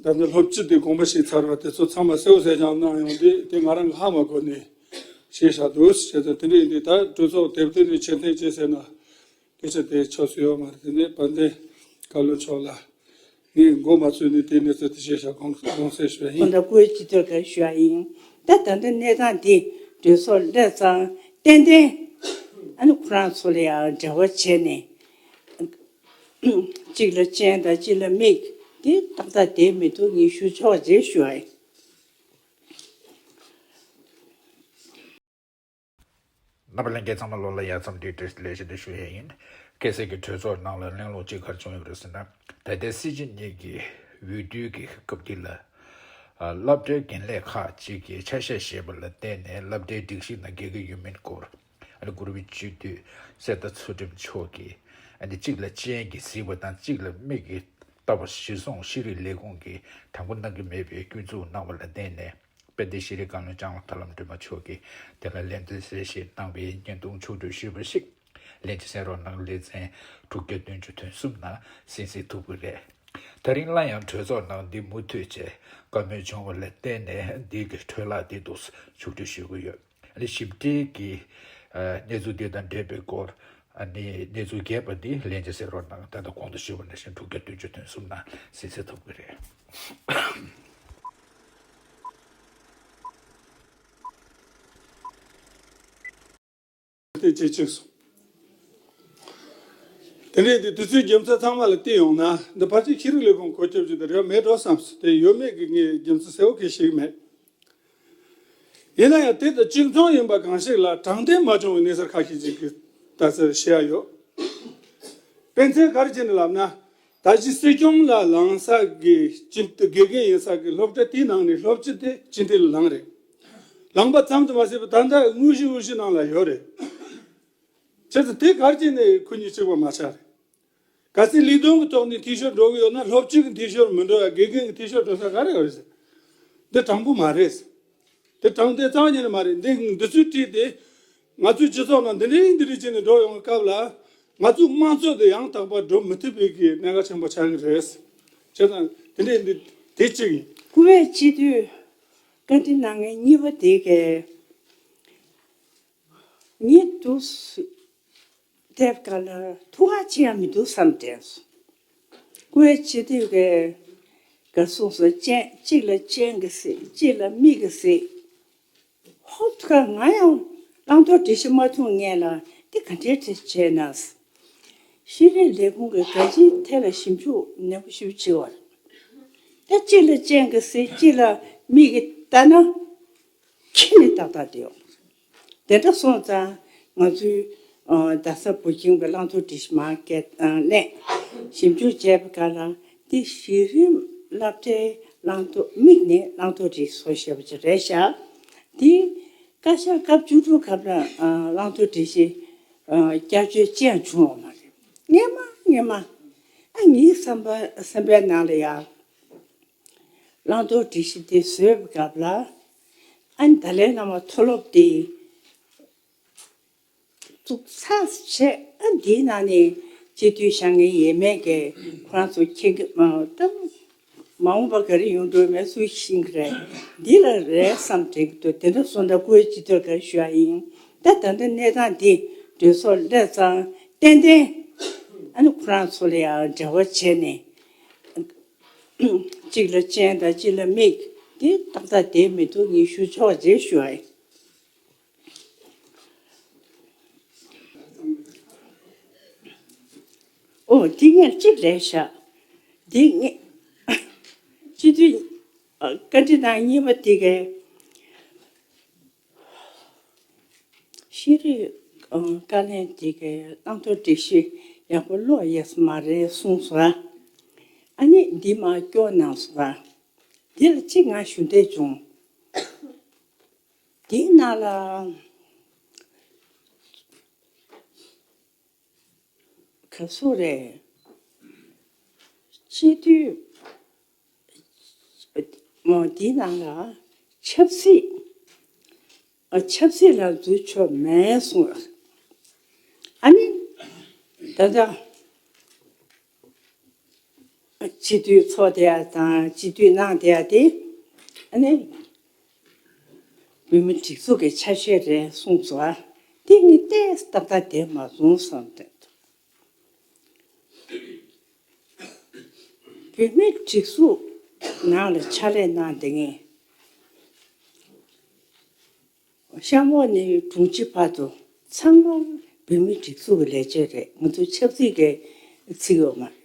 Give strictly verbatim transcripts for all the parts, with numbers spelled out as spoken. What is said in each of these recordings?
ད་ནི་སློབ་སྤྱི་དེ་དགོངས་པ་ཞིག་ཚར་བ་དེ་ཚོ་ཚང་མ་གསལ་བོ་གསལ་རྐྱང་གནང་ཡོང་དུས་དེ་ང་རང་གི་ཧ་མ་གོ་ནས་བཤད་བཞག་འདུག་ཟེར། ད་དེ་འདྲ་ཡིན་དུས་ད་གྲོས་ཚོགས་དེབ་ཐེར་ནས་ཕྱིར་འཐེན་བྱས་ཟེར་ན་སྐད་ཆ་དེ་ཆོག་ས་ཡོད་མ་རེད། དེ་ནས་དཔལ་ལྡན་བཀའ་བློན་མཆོག་ལ་ངས་མགོ་མ་ཚོས་ནས་དེ་གནས་ཚུལ་དེ་བཤད་བཞག་དགོངས་དགོངས་སེལ་ཞུ་བ་ཡིན། ཁོང་དང་སྐུའི་སྤྱི་འཐུས་ཀྱིས་ཞུ་བ་ཡིན། ད་ད་ལྟ་གནས་སྟངས་འདི་གྲོས་ཚོགས་སླེབས་ཙང་ཏན་ཏན་ཨ་ནི་ཁོ་རང་ཚོ་ལ་ཡང་འབྲེལ་བ་བྱས་ནས། གཅིག་ལ་སྤྱན་དང་གཅིག་ལ་མིག་དེ་ཏག་ཏག་བསྡད་མི་འདུག་ངས་ཞུ་ཆོག་ཅེས་ཞུ་བ་ཡིན། རྣམ་པ་ལྷན་རྒྱས་ཚང་མ་ལོ་ལ་ཡ་མཚམས་འདིའི་བཀྲ་ཤིས་བདེ་ལེགས་ཞུ་ཡས་ཡིན། ཁ་སང་གི་གྲོས་ཚོགས་ནང་ལ་གླེང་སློང་གཅིག་ག་རེ་བྱུང་ཡོད་རེད་ཟེར་ན། ད་ལྟའི་སྲིད་སྤྱི་གཉིས་ཀྱི་འོས་བསྡུ་གི་སྐབས་འདི་ལ། ཨ། སློབ་གྲྭའི་རྒན་ལས་ཁག་ཅིག་གིས་ཆ་ཤས་བཞེས་པ་ལ་བརྟེན་ནས་སློབ་གྲྭའི་སྒྲིག་གཞི་ནང་འགལ་གྱི་ཡོད་མིན་སྐོར། ཨ་ནི་གུ་རུ་པའི་སྤྱི་འཐུས་གསེར་རྟ་ཚུལ་ཁྲིམས་མཆོག་གིས་ཨ་ནི་གཅིག་ལ་སྤྱན་གྱིས་གཟིགས་པ་དང་གཅིག་ལ་མིག་གིས་ལྟ་བ་གཞིར་བཟུང་ཤེས་རིག་ལས་ཁུངས་ཀྱིས་དྲང་པོ་གནང་གི་མེད་པའི་སྐྱོན་འཛུགས་གནང་བ་ལ་བརྟེན་ནས། དཔལ་ལྡན་ཤེས་རིག་བཀའ་བློན་ལྕམ་ལགས་ཐར་ལམ་སྒྲོལ་མ་མཆོག་གིས་དེ་ལ་ལན་འདེབས་གསལ་བཤད་གནང་བའི་བརྙན་ཐུང་ཕྱོགས་བསྒྲིགས་ཞུས་པ་ཞིག་ལྷན་རྒྱས་གསན་རོགས་གནང་། ལེ་ཚན་དྲུག་བརྒྱ་བདུན་ཅུ་དོན་གསུམ་ནང་གསན་གཟིགས་ཐུབ་ཀྱི་རེད། ད་རིང་སླར་ཡང་གྲོས་ཚོགས་ནང་འདི་མུ་མཐུད་བྱས་བཀའ་མོལ་བྱུང་བ་ལ་བརྟེན་ནས་འདི་གི་འཕྲོས་ལྷག་འདི་འདུག་ཕྱོགས་བསྒྲིགས་ཞུ་གི་ཡོད། ཨ་ནི་ཞིབ་ཕྲའི་གི་ཨ་གནས་ཚུལ་འདི་དང་འབྲེལ་བའི་སྐོར། ཨ་ནི་གནས་ཚུལ་རྒྱས་པ་འདི་ལྷན་རྒྱས་གསན་རོགས་གནང་། ད་ལྟ་གོང་དུ་ཞུས་པ་ནང་བཞིན་དྲུག་བརྒྱ་བདུན་ཅུ་དོན་གསུམ་ནང་གསན་གཟིགས་ཐུབ་ཀྱི་རེད། དེ་བྱེད་ཅིག་སོང་། དེ་འདྲའི་དུས་ཚོད་རྒྱུ་མཚན་ཚང་མ་ལ་བལྟས་ཡོང་ན་འདི་ཕལ་ཆེར་ཤེས་རིག་ལས་ཁུངས་བཀོད་ཁྱབ་ཅིག་དེ་རེད་མེད་འགྲོ་བསམ་སོང་། དེ་ཡོད་མེད་ཀྱི་ངས་རྒྱུ་མཚན་གསལ་བོ་གང་ཞིག་མེད། ཡིན་ན་ཡང་དེ་དང་གཅིག་མཚུངས་ཡིན་པ་གང་ཞིག་ལ་དྲང་བདེན་མ་བྱུང་བའི་གནས་ཚུལ་ཁ་ཤས་ཅིག་གི་ལྟ་ཚུལ་བཤད་ཡ་ཡོད། དཔེ་མཚོན་ག་རེ་བྱས་ནས་ལབ་ན། ད་གཞི་སྲིད་སྐྱོང་ལ་ལངས་ས་གི་སྤྱི་འཐུས་དགེ་རྒན་ཡིན་ས་གི་སློབ་གྲྭ་དེའི་ནང་ནས་སློབ་སྤྱི་དེ་སྤྱི་འཐུས་ལ་ལངས་རེད། ལངས་པ་ཙམ་དུ་མ་ཟད་པར་ད་ལྟ་དངོས་གཞི་དབུས་གཞི་ནང་ལ་ཡོད་རེད། བྱས་ཙང་དེ་ག་རེ་བྱས་ནས་ཁོ་གཉིས་གཅིག་པ་མ་ཆགས་རེད། གལ་སྲིད་ལས་དོན་གྱི་ཐོག་ནས་འཐུས་ཤོར་འགྲོ་གི་ཡོད་ན་སློབ་སྤྱི་གི་འཐུས་ཤོར་མི་འགྲོ་ཡ་དགེ་རྒན་གྱི་འཐུས་ཤོར་འགྲོ་ས་ག་རེ་ཡོད་རེད་ཟེར། འདི་དྲང་པོ་མ་རེད་ཟེར། དེ་དྲང་བདེན་རྩ་བ་ཉིད་ནས་མ་རེད། འདི་འདི་ཚོའི་གྲས་དེ་ང་ཚོའི་སྤྱི་ཚོགས་ནང་འདི་འདྲའི་འདི་འདྲའི་བྱས་ནས་འགྲོ་ཡོང་བའི་སྐབས་ལ་ང་ཚོའི་དམངས་གཙོ་དེ་ཡང་དག་པར་འགྲོ་མི་ཐུབ་པའི་གི་གནད་འགག་ཆེན་པོ་ཆགས་ཀྱི་རེད་ཟེར། བྱས་ཙང་དེ་འདྲའི་འདི་དེ་གཅིག་ཡིན། སྐུ་བས་སྤྱི་འཐུས་བཀའ་འདྲི་གནང་མཁན་གཉིས་པ་དེ་གས། ངས་འདུག་སེ་བལྟས་པ་ལ་ཐུགས་ཁག་ཅི་ཡང་མི་འདུག་བསམ་དྲན་སོང་། སྐུའི་སྤྱི་འཐུས་ཀྱིས་ག་གསུངས་སོང་། སྤྱན་གཅིག་ལ་སྤྱན་གྱིས་གཟིགས། གཅིག་ལ་མིག་གིས་གཟིགས། ཧོབ་ཁ་ང་ཡང་བླང་དོར་སྒྲིག་གཞི་མ་མཐོང་སྔོན་ལ་འདི་ག་འདྲའི་གྲས་བྱས་ན། ཤེས་རིག་ལས་ཁུངས་ཀྱིས་ག་ཅིའི་ཐད་ལ་ཞིབ་འཇུག་ནན་པོ་ཞིག་བྱེད་དགོས་རེད། ད་གཅིག་ལ་སྤྱན་གྱིས་གཟིགས། གཅིག་ལ་མིག་གིས་ལྟ་ན། ཁྱི་ནི་ཏག་ཏག་དེ་ཡོང་། དེ་འདྲ་སོང་ཙང་ང་ཚོའི་ཨ་རྡ་ས་བོད་ཁྱིམ་གྱི་བླང་དོར་སྒྲིག་གཞི་མར་བཀལ་ཨ་ནས་ཞིབ་འཇུག་བྱས་པའི་སྐབས་ལ་འདི་གཞི་རིམ་སློབ་གྲྭའི་བླང་དོར་དམིགས་ནས་བླང་དོར་སྒྲིག་གཞི་བཟོ་བཞག་པ་ཅིག་རེད་ཤག་འདི་བཀའ་ཤག་སྐབས་བཅུ་དྲུག་སྐབས་ལ་ཨ་བླང་དོར་སྒྲིག་གཞི་ཨ་བསྐྱར་བཅོས་ཅི་ཡང་བྱུང་ཡོད་མ་རེད། སྔོན་མ་སྔོན་མ་ཨ་ངའི་བསམ་པ་བསམ་པའི་ནང་ལ་ཡ། བླང་དོར་སྒྲིག་གཞི་དེ་བཟོས་པའི་སྐབས་ལ། ཨ་ནི་ཏཱ་ལའི་བླ་མ་མཐོ་སློབ་དེ་བཙུགས་ཚར་བྱས། ཨ་འདིའི་ནང་ནས་སྤྱི་འཐུས་བཞེངས་མཁན་ཡས་མས་ཀྱིས་ཁོ་རང་ཚོ་མཁྱེན་གྱི་མ་ད་མ་འོངས་པ་ག་རེ་ཡོང་འགྲོ་མེད་སུས་ཤེས་ཀྱི་རེད། འདི་ལ་རེད་བསམ་དྲན་གྱི་འདུག་དེ་འདྲ་སོང་ཙང་སྐུའི་སྤྱི་འཐུས་ཀྱིས་ཞུ་བ་ཡིན། ད་ད་ལྟ་གནས་སྟངས་འདི་གྲོས་ཚོགས་སླེབས་ཙང་ཏན་ཏན་ཨ་ནི་ཁོ་རང་ཚོ་ལ་ཡང་འབྲེལ་བ་བྱས་ནས། གཅིག་ལ་སྤྱན་དང་གཅིག་ལ་མིག་འདི་ཏག་ཏག་བསྡད་མི་འདུག་ངས་ཞུ་ཆོག་ཅེས་ཞུ་བ་ཡིན། ཨོ་འདི་ངས་གཅིག་ལས་བཞག་འདི་ངས་སྤྱི་འཐུས་བཀའ་འདྲི་གནང་གཉིས་པ་འདི་གས། ཤེས་རིག་ཨ་བཀའ་བློན་དེ་གའི་བླང་དོར་སྒྲིག་གཞི་ཡག་པོ་ཀློག་ཡས་མ་རེད་གསུངས་སོང་། ཨ་ནི་འདི་མར་སྐྱོར་གནང་སོང་། འདི་ལ་གཅིག་ང་ཞུ་འདོད་བྱུང་། འདིའི་ནང་ལ། ག་ཚོད་རེད། སྤྱི་འཐུས་མོ་འདིའི་ནང་ལ་ཆབ་སྲིད་ཨ་ཆབ་སྲིད་ལ་འཛུལ་ཆོག་མེད་གསུངས། ཨ་ནི་ད་ལྟ་ སྤྱི་འཐུས་ཚོགས་བསྡད་ཡ་དང་སྤྱི་འཐུས་གནང་བསྡད་ཡ་དེ་ཨ་ནི་བོད་མི་སྒྲིག་འཛུགས་ཀྱི་ཆ་ཤས་རེད་གསུངས་སོང་། ཨ་དེ་ངས་ཏོག་ཙམ་ཏག་ཏག་བསྡད་མ་སོང་བསམ་སྟེ། བོད་མིའི་སྒྲིག་འཛུགས་ནང་ལ་ཕྱག་ལས་གནང་བསྡད་མཁན་གཤམ་འོག་ནས་དྲུང་ཆེ་བར་དུ་ཚང་མ་བོད་མིའི་སྒྲིག་འཛུགས་ཀྱི་ལས་བྱེད་རེད། ང་ཚོའི་ཆབ་སྲིད་ཀྱི་ཚིག་ཡོད་མ་རེད།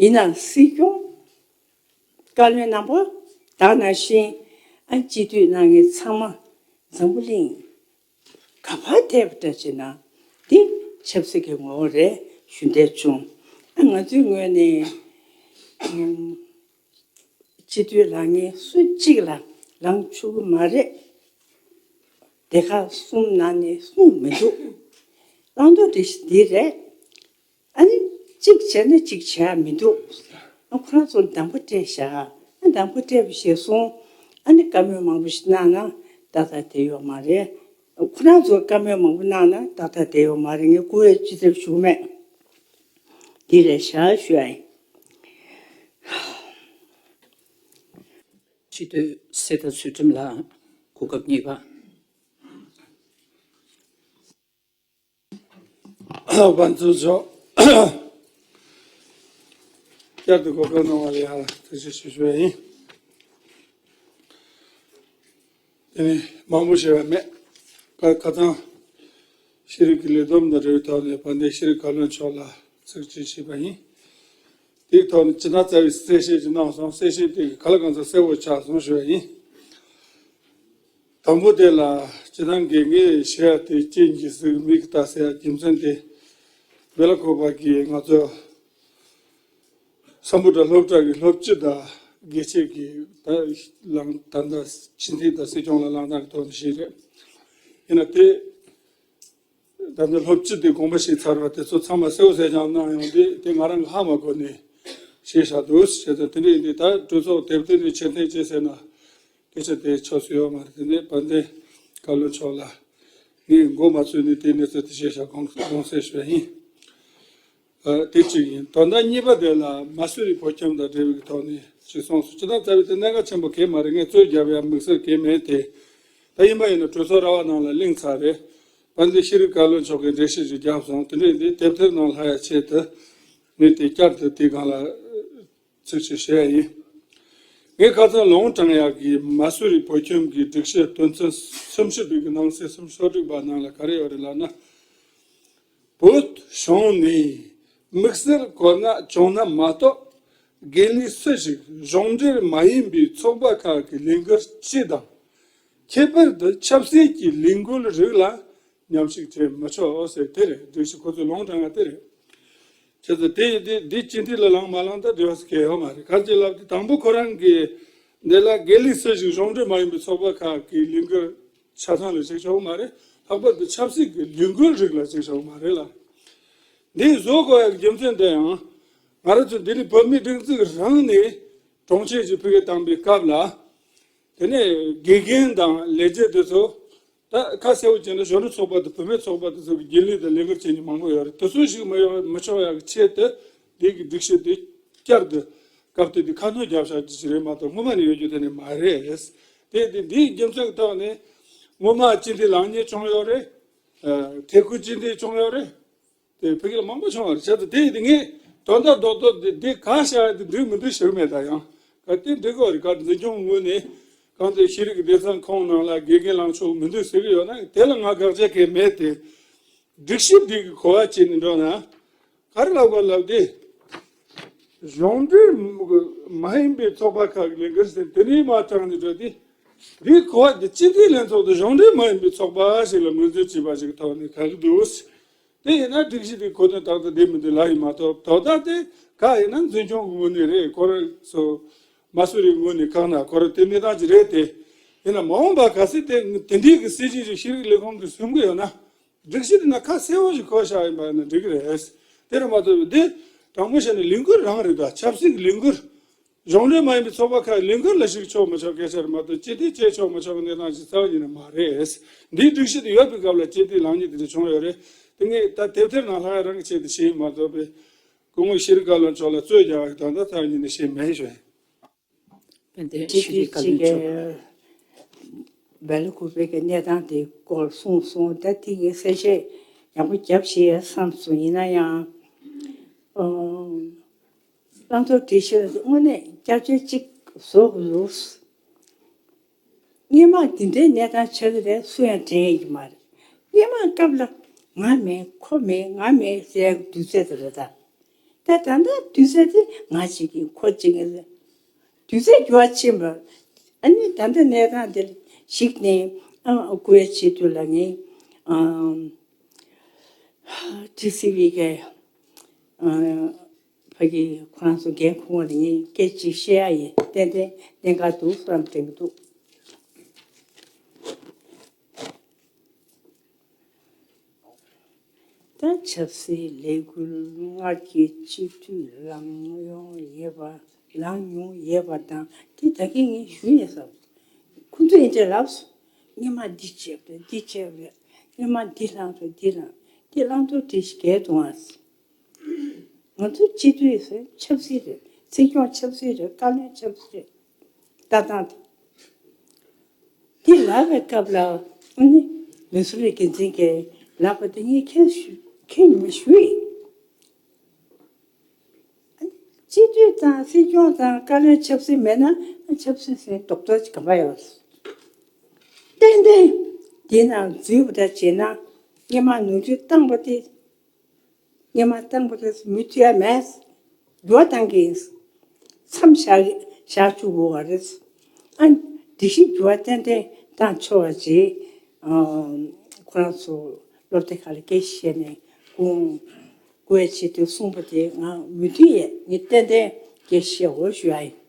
ཡིན་ནའང་སྲིད་སྐྱོང་བཀའ་བློན་རྣམ་པ་དེ་ནང་བཞིན་ཨ་སྤྱི་འཐུས་གནང་མཁན་ཚང་མ་འཛམ་བུ་གླིང་ག་པར་བསྡད་པ་འདྲ་བྱས་ན་འདི་ཆབ་སྲིད་ཀྱི་ངོ་བོ་རེད་ཞུ་འདོད་བྱུང་། ཨ་ང་ཚོའི་ངོས་ནས་ཨམ་སྤྱི་འཐུས་ལངས་མཁན་སུ་གཅིག་ལ་ལངས་ཆོག་གི་མ་རེད། སྡེ་ཁག་གསུམ་ནང་ནས་གསུངས་མི་འདུག་ལངས་དོན་དེ་འདི་རེད། ཨ་ནི་གཅིག་བྱས་ན་གཅིག་བྱས་མི་འདུག་ཨ་ཁོ་རང་ཚོར་གདམ་ག་སྤྲད་བཞག་ཨ་གདམ་ག་སྤྲད་པ་ཞེས་སོང་། ཨ་ནི་བཀའ་མོལ་མང་པོ་ཞིག་གནང་ན་ཏག་ཏག་བསྡད་ཡོད་མ་རེད། ཁོ་རང་ཚོར་བཀའ་མོལ་མང་པོ་གནང་ན་ཏག་ཏག་བསྡད་ཡོད་མ་རེད། ངས་སྐུ་འོས་ཅི་ཐེབས་ཞུ་གི་མེད། འདི་རེད་བཞག་ཞུ་ཡ་ཡིན། སྤྱི་འཐུས་གསེར་རྟ་ཚུལ་ཁྲིམས་ལགས། གོ་སྐབས་གཉིས་པ། དབང་འཛིན་མཆོག་བསྐྱར་དུ་གོ་སྐབས་གནང་བ་ལ་ཡང་ཐུགས་རྗེ་ཆེ་ཞུ་བ་ཡིན། དེ་ནི་མང་པོ་ཞེས་པ་མེད། ཁ་ཁ་སང་ཤེས་རིག་གི་ལས་བསྡོམས་དང་འབྲེལ་བའི་ཐོག་ནས་དཔལ་ལྡན་ཤེས་རིག་བཀའ་བློན་མཆོག་ལ་ཐུགས་རྗེ་ཆེ་ཞུས་པ་ཡིན། དེའི་ཐོག་ནས་ཇི་ལྟར་རྩ་བའི་གསལ་བཤད་ཅིག་གནང་སོང་། གསལ་བཤད་དེ་ག་ལ་གང་འཚམ་གསལ་བོ་ཆགས་སོང་ཞུ་བ་ཡིན། དང་པོ་དེ་ལ་སྤྱི་བཏང་གི་ངས་བཤད་ཡ་དེ་རྐྱེན་གྱིས་གཟིགས་མིག་ལྟ་ཟེར་ཡ་རྒྱུ་མཚན་དེ་བེ་ལ་ཁོ་པ་གིས་ང་ཚོ་སམ་བྷོ་ཊ་སློབ་གྲྭ་གི་སློབ་སྤྱི་དང་དགེ་ཆེ་གི་ད་ལང་ད་ལྟ་ཕྱི་འཐེན་དང་སྲིད་སྐྱོང་ལ་ལངས་སྟངས་ཀྱི་ཐོག་ནས་ཞིག་རེད། ཡིན་ན་དེ་ད་ལྟ་སློབ་སྤྱི་དེ་དགོངས་པ་ཞིག་ཚར་བ་དེ་ཚོ་ཚང་མ་གསལ་བོ་གསལ་རྐྱང་གནང་ཡོང་དུས་དེ་ང་རང་གི་ཧ་མ་གོ་ནས་ཞེས་བྱ་འདུག་ཞེས་དང་དེ་འདྲ་ཡིན་དུས་ད་གྲོས་ཚོགས་དེབ་ཐེར་ནས་ཕྱིར་འཐེན་བྱས་ཟེར་ན། སྐད་ཆ་དེ་ཆོག་སུ་ཡོད་མ་རེད། དེ་ནས་དཔལ་ལྡན་བཀའ་བློན་མཆོག་ལ་ངས་མགོ་མ་ཚོས་ནས་དེ་གནས་ཚུལ་དེ་བཤད་བྱ་དགོངས་དགོངས་སེལ་ཞུ་བ་ཡིན། ཨ་དེ་གཅིག་ཡིན། དོན་དག་གཉིས་པ་དེ་ལ་མ་སུ་རི་བོད་ཁྱིམ་དང་འབྲེལ་བའི་ཐོག་ནས་ཅིག་གསུངས་སོང་། སྤྱི་བཏང་རྩ་བའི་དེ་གནད་འགག་ཆེན་པོ་གང་ཡང་མ་རེད། ངས་རྩོད་རྒྱབ་ཡ་དམིགས་བསལ་གང་ཡང་མེད་དེ། ད་ཡིན་པ་ཡིན་ན་གྲོས་ཚོགས་ར་བ་ནང་ལ་གླེང་ཚར་རེད། དཔལ་ལྡན་ཤེས་རིག་བཀའ་བློན་མཆོག་གིས་འགྲེལ་བཤད་ཅིག་བརྒྱབ་སོང་། དེ་འདྲ་ཡིན་དུས་དེབ་ཐེར་ནང་ལྷག་ཡ་ཆེད་དུ་ངས་དེ་བསྐྱར་དུ་དེ་སྒང་ལ་ཚིག་ཅིག་བཤད་ཡ་ཡིན། ངས་ཁ་སང་ལུང་དྲངས་ཡག་གི་མ་སུ་རི་བོད་ཁྱིམ་གྱི་སྒྲིག་གཞི་དོན་ཚན་སུམ་ཅུ་པའི་གི་ནང་གསེས་སུམ་ཅུ་སོ་དྲུག་པ་ནང་ལ་ག་རེ་ཡོད་རེད་ལབ་ན། བོད་གཞུང་ནས་དམིགས་བསལ་གོ་གནས་བྱུང་ན་མ་གཏོགས་དགེ་ལས་སུ་ཞིག་གཞུང་འབྲེལ་མ་ཡིན་པའི་ཚོགས་པ་ཁག་གི་ལས་འགུལ་སྤྱི་དང་། ཁྱད་པར་དུ་ཆབ་སྲིད་ཀྱི་ལས་འགུལ་རིགས་ལ་མཉམ་ཞུགས་བྱེད་མི་ཆོག་ཟེར་དེ་རེད། སྒྲིག་གཞི་ཁོ་ཚོས་ལུང་དྲངས་ཡ་དེ་རེད། བྱས་ཙང་དེ་ཡི་དེ་འདི་སྤྱི་འཐུས་ལ་ལངས་མ་ལངས་ད་འབྲེལ་བ་ཟེར་གྱི་ཡོད་མ་རེད། ག་རེ་ལབ་དུས་དང་པོ་ཁོ་རང་གིས་འདི་ལ་དགེ་ལས་སུ་ཞིག་གཞུང་འབྲེལ་མ་ཡིན་པའི་ཚོགས་པ་ཁག་གི་ལས་འགུལ་ཆ་ཚང་ལ་གཅིག་ཆོག་མ་རེད། ལྷག་པར་དུ་ཆབ་སྲིད་ཀྱི་ལས་འགུལ་རིགས་ལ་གཅིག་ཆོག་མ་རེད་ལ། འདི་བཟོ་དགོས་ཡག་རྒྱུ་མཚན་དེ་ཡང་ང་རང་ཚོ་འདི་ནི་བོད་མིའི་སྒྲིག་འཛུགས་རང་ནས་གྲོང་ཁྱེར་གྱི་ཕུལ་གྱི་བཏང་པའི་སྐབས་ལ། དེ་ནས་དགེ་རྒན་དང་ལས་བྱེད་དེ་ཚོ་ད་ཁ་གསལ་བོ་བྱས་ན་གཞོན་ནུ་ཚོགས་པ་དང་བུད་མེད་ཚོགས་པ་དེ་ཚོ་གི་རྒྱུན་ལས་དང་ལས་འགུལ་བྱེད་མཁན་མང་པོ་ཡོད་རེད། དེ་ཚོ་ཞིག་མི་ཡོང་མི་ཆོག་ཡག་གི་ཆེད་དུ་འདི་གི་སྒྲིག་གཞི་དེ་བསྐྱར་དུ་སྐབས་དེ་དུས་ཁ་སྣོན་རྒྱབ་བཞག་རྒྱུ་ཞིག་རེད་མ་གཏོགས་སྔོན་མ་ནས་ཡོད་རྒྱུ་དེ་ནི་མ་རེད། དེ་དེ་འདིའི་རྒྱུ་མཚན་གྱི་ཐོག་ནས་སྔོན་མ་སྤྱི་འཐུས་ལངས་མཁན་བྱུང་ཡོད་རེད། ཨ་དེ་ཁུལ་སྤྱི་འཐུས་བྱུང་ཡོད་རེད། དེ་ཕ་གི་ལ་མང་པོ་བྱུང་བ་རེད། བྱས་ཙང་དེ་ཡིན་དུས་ངས་དོན་དག་རྡོག་རྡོག་དེ་དེ་ག་བཤད་ཡ་དེ་འགྲིག་མི་འགྲིག་ཞུ་གི་མེད། ད་ཡང་ག་དེ་འགྲིག་གི་རེད། ག་འཛིན་སྐྱོང་ངོས་ནས་གང་དེ་ཤེས་རིག་གི་སྡེ་ཚན་ཁོངས་ནང་ལ་དགེ་རྒན་ལངས་ཆོག་མི་འདུག་ཟེར་གི་ཡོད་ན་དེ་ལ་ང་དགག་བྱ་གང་ཡང་མེད་དེ། སྒྲིག་གཞི་འདི་གི་གོ་བ་བྱས་ནས་འགྲོ་ན་ག་རེ་ལབ་དགོས་ལབ་དེ། གཞུང་འབྲེལ་མ་ཡིན་པའི་ཚོགས་པ་ཁག་གི་ལས་འགུལ་ཟེར་དེ་ནས་མར་དྲངས་ནས་འགྲོ་དེ། འདིའི་གོ་བ་དེ་སྤྱི་འཐུས་ལྷན་ཚོགས་དང་གཞུང་འབྲེལ་མ་ཡིན་པའི་ཚོགས་པ་ཞིག་ལ་ངོས་འཛིན་བྱས་པ་ཞིག་གི་ཐོག་ནས་ག་གི་འདུག་དེ་ཡིན་ན་སྒྲིག་གཞི་དེ་གོ་དོན་ཏག་ཏག་བསྡད་མི་འདུག་ལབ་ཡིན་མ་གཏོགས་དོ་བདག་དེ་ག་ཡིན་ན་འཛིན་སྐྱོང་གི་ངོས་ནས་རེད། ཁོ་རང་ཚོ་མ་སུ་རིའི་ངོས་ནས་བཀག་ན་ཁོ་རང་དེ་གནས་སྟངས་ཅིག་རེད་དེ། ཡིན་ན་མ་འོངས་པ་གལ་སྲིད་དེ་དེ་འདྲའི་གི་སྲིད་ཇུས་ཅིག་ཤེས་རིག་ལས་ཁུངས་ཀྱིས་བཟུང་གི་ཡོད་ན། སྒྲིག་གཞི་དེ་ན་ཁ་གསལ་བོ་ཞིག་བཀོད་བཞག་ཡིན་པ་ཡིན་ན་འགྲིག་གི་རེད། དེ་རེད་མ་གཏོགས་འདི་དྲང་པོ་བཤད་ན་ལས་འགུལ་རང་རེད་ད། ཆབ་སྲིད་ཀྱི་ལས་འགུལ། གཞུང་འབྲེལ་མ་ཡིན་པའི་ཚོགས་པ་ཁག་ལས་འགུལ་ལ་ཞུགས་ཆོག་མི་ཆོག་སྐད་ཆ་རེད་མ་གཏོགས་སྤྱི་འཐུས་བྱེད་ཆོག་མི་ཆོག་གི་གནས་སྟངས་ཅིག་རྩ་བ་ཉིད་ནས་མ་རེད། འདིའི་སྒྲིག་གཞི་དེ་ཡོད་པའི་སྐབས་ལ་སྤྱི་འཐུས་ལངས་མཁན་དེ་འདྲ་བྱུང་ཡོད་རེད། དེ་ངས་ད་དེབ་ཐེར་ནང་ལྷག་ཡ་རང་གི་ཆེད་དུ་བྱས་ཡིན་མ་གཏོགས་པའི། སྐུ་ངོ་ཤེས་རིག་བཀའ་བློན་མཆོག་ལ་གཙོས་རྒྱ་གར་གྱི་ད་ལྟ་ཐག་ཉེ་ནས་ཞེས་མེད་ཞུ། དཔལ་ལྡན་སྤྱི་ཤེས་རིག་འཐུས་བཀའ་གཅིག་བློན་མཆོག་གིས་སྦེལ་ཀོབ་པའི་གནས་སྟངས་དེ་སྐོར་གསུངས་སོང་། ད་དེ་ངས་གསལ་བཤད་ཡག་པོ་རྒྱབ་ཤེས་ཡ་བསམ་སོང་། ཡིན་ན་ཡང་། ཨོ། བླང་དོར་སྒྲིག་གཞི་ལ་དངོས་གནས་བསྐྱར་བཅོས་གཅིག་བཟོ་དགོས། སྔོན་མ་འདི་འདྲའི་གནས་སྟངས་ཆགས་ཀྱི་རེད། སུ་ཡང་དྲན་ཡོད་ཀྱི་མ་རེད། སྔོན་མ་སྐབས་ལ་ང་མེད་ཁོ་མེད་ང་མེད་ཟེར་ཡག་དུས་ཚོད་དེ་རེད་ད། ད་ད་ལྟ་དུས་ཚོད་དེ་ང་གཅིག་གིས་ཁོ་གཅིག་གིས་དུས་ཚོད་འགྱུར་བ་ཕྱིན་པ། ཨ་ནི་ད་ལྟ་གནས་སྟངས་འདིར་གཞིགས་ནས་ཨ་སྐུ་ངལ་ཆེ་དུས་ལ་ངས་ཨ་ཊི་སི་ཝི་གི་ཨ་ཕ་གི་ཁོ་རང་ཚོ་འགན་ཁུར་བ་ལ་ངས་སྐད་ཅིག་བཤད་ཡ་ཡིན། ཏན་ཏན་གནད་འགག་འདུག་བསམ་དྲན་གྱི་འདུག། ད་ཆབ་སྲིད་ལས་འགུལ་སྔར་གྱི་སྤྱི་འཐུས་ལངས་མྱོང་ཡོད་པ་ལངས་མྱོང་ཡོད་པ་དང་དེ་ད་གིན་ངས་ཞུས་ཡིན་བསམ། ཁོ་ཚོས་ཡིན་གྱི་ལབ་སོང་། སྔོན་མ་འདི་བྱས་པ་རེད། འདི་བྱས་པ་རེད། སྔོན་མ་འདི་བླངས་སོང་། འདི་བླངས། འདི་བླང་དོར་སྒྲིག་གཞི་འགལ་འདུག་ཨང་། ང་ཚོ་སྤྱི་འཐུས་ཟེར་ཆབ་སྲིད་རེད། སྲིད་སྐྱོང་ཆབ་སྲིད་རེད། བཀའ་བློན་ཆབ་སྲིད་རེད། ལྟ་སྟངས་དེ། འདི་ལབ་པའི་སྐབས་ལ་ཨ་ནི་མི་སེར་བའི་འགན་འཛིན་གྱིས་ལབ་པ་དེ་ངས་ཁྱེད་ཁྱེད་ཉི་མ་ཞུ་ཡིན། ཨ་ནི་སྤྱི་འཐུས་དང་སྲིད་སྐྱོང་དང་བཀའ་བློན་ཆབ་སྲིད་མེད་ན་ཆབ་སྲིད་ཟེར་རྡོག་རྡོག་ཅིག་ག་པར་ཡོད། ཏན་ཏན་འདི་ནང་འཛུལ་བ་འདྲ་བྱས་ན་སྔོན་མ་ནོར་འཁྲུལ་བཏང་པ་དེ། སྔོན་མ་བཏང་པ་དེ་མུ་མཐུད་ཡ་མེད། འགྱུར་བ་གཏང་གི་ཡིན། མཚམས་བཞག་བཞག་བཅུག་དགོས་པ་རེད། ཨ་སྒྲིག་གཞི་འགྱུར་བ་ཏན་ཏན་བཏང་ཆོག་པ་ཅིག་ཨ་ཁོ་རང་ཚོ་སློབ་སྡེ་ཁག་ལ་སྐད་ཆ་བཤད་ནས་སྐུ་སྐུ་ངལ་ཆེ་དུས་གསུངས་པ་དེ་ང་མུ་མཐུད་ཡས་ངས་ཏན་ཏན་སྐད་ཆ་བཤད་དགོས་ཞུ་ཡ་ཡིན།